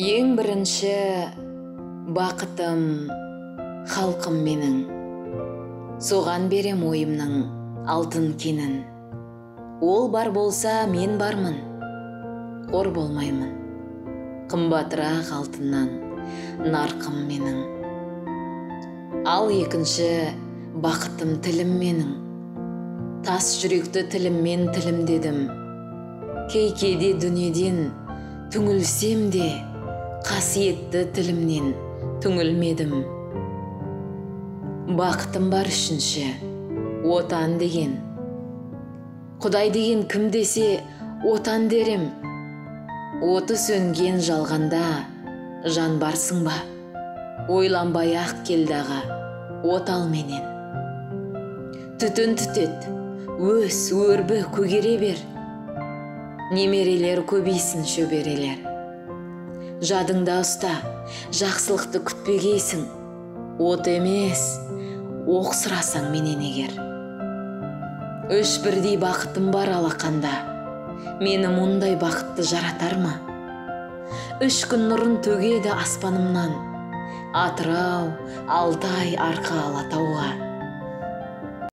Ең бірінші бақытым халқым менің. Соған берем ойымның алтын кенін. Ол бар болса, мен бармын. Қор болмаймын. Қымбатырақ алтыннан нарқым менің. Ал екінші бақытым тілім менің. Тас жүректі тіліммен тілімдедім. Кей кейде дүниеден түңілсем де, қасиетті тілімнен түңілмедім. Бақытым бар үшінші, отан деген. Құдай деген кім десе, отан дерем. Оты сөнген жалғанда жан барсың ба? Ойланбай ақ келді аға, от ал менен. Түтін түтет, өс, өрбі, көгере бер. Немерелер көбейсін, шөберелер. Жадыңда ұста, жақсылықты күтпегейсің. От емес, оқ сұрасаң менен егер. Үш бірдей бақытым бар алақанда. Мені мұндай бақытты жаратар ма? Үш күн нұрын төгеді аспанымнан. Атырау, Алтай, Арқа, Алатауға.